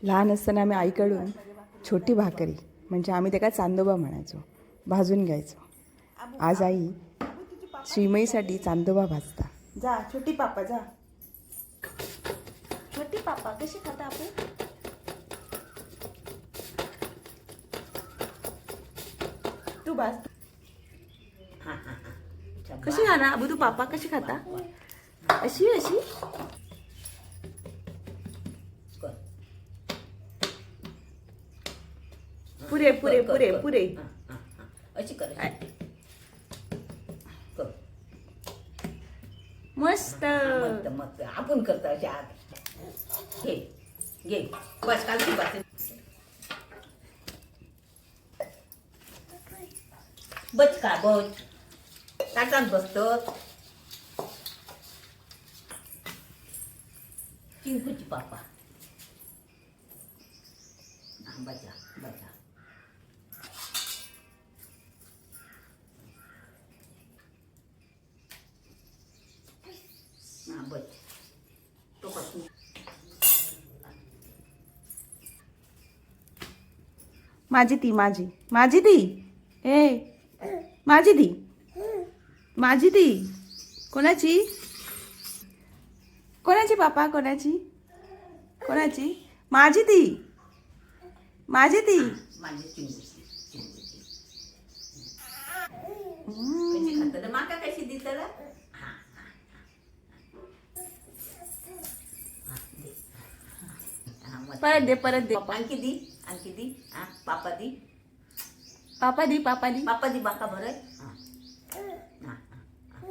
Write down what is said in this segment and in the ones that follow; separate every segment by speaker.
Speaker 1: लहान असताना आम्ही आईकडून छोटी भाकरी, म्हणजे आम्ही त्याला चांदोबा म्हणायचो, भाजून घ्यायचो. आज आई श्रीमयीसाठी चांदोबा भाजता.
Speaker 2: जा छोटी पापा, जा छोटी पापा. कशी खाता आपण? तू बस. कशी खाणार अबू तू पापा? कशी खाता? अशी अशी.
Speaker 3: कर.
Speaker 2: पुरे पुरे
Speaker 3: कर, कर,
Speaker 2: पुरे
Speaker 3: कर.
Speaker 2: पुरे.
Speaker 3: हा, हा, हा. अशी कर, अशी. कर.
Speaker 2: मस्त.
Speaker 3: मस्त मस्त. आपण करतो अशा आत. घे घे, बस कालची बस. बच का बच, ताटात बसतो. चिंकूची पापा. हा, बचा बचा. हा बच तो कसं.
Speaker 2: माझी ती, माझी, माझी ती. ए माझी ती, माझी ती. कोणाची? कोणाची पापा? कोणाची? कोणाची? माझी ती, माझी ती.
Speaker 3: माझी चिंगूची, चिंगूची. कशी खातलं? माका कशी दितला? हा हा हा, दे. हा, मस्त.
Speaker 2: परत दे, परत दे.
Speaker 3: आणखी दी, आणखी दी. हा पापा दी.
Speaker 2: पापा दी, पापा दी.
Speaker 3: पापा दी बाका भरय. हा हा हा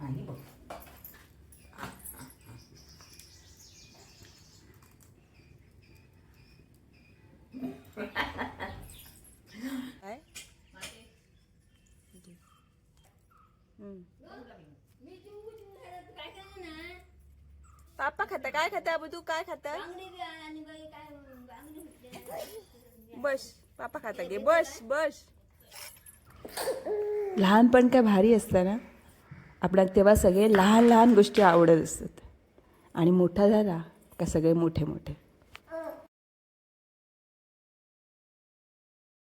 Speaker 3: हा, ही बघ.
Speaker 2: काय? पापा खाता? काय खाता अबू तू? काय खाता? बस पापा खाता, घे, बस बस.
Speaker 1: लहानपण काय भारी असतं ना आपल्याला. तेव्हा सगळे लहान लहान गोष्टी आवडत असतात आणि मोठा झाला का सगळे मोठे मोठे.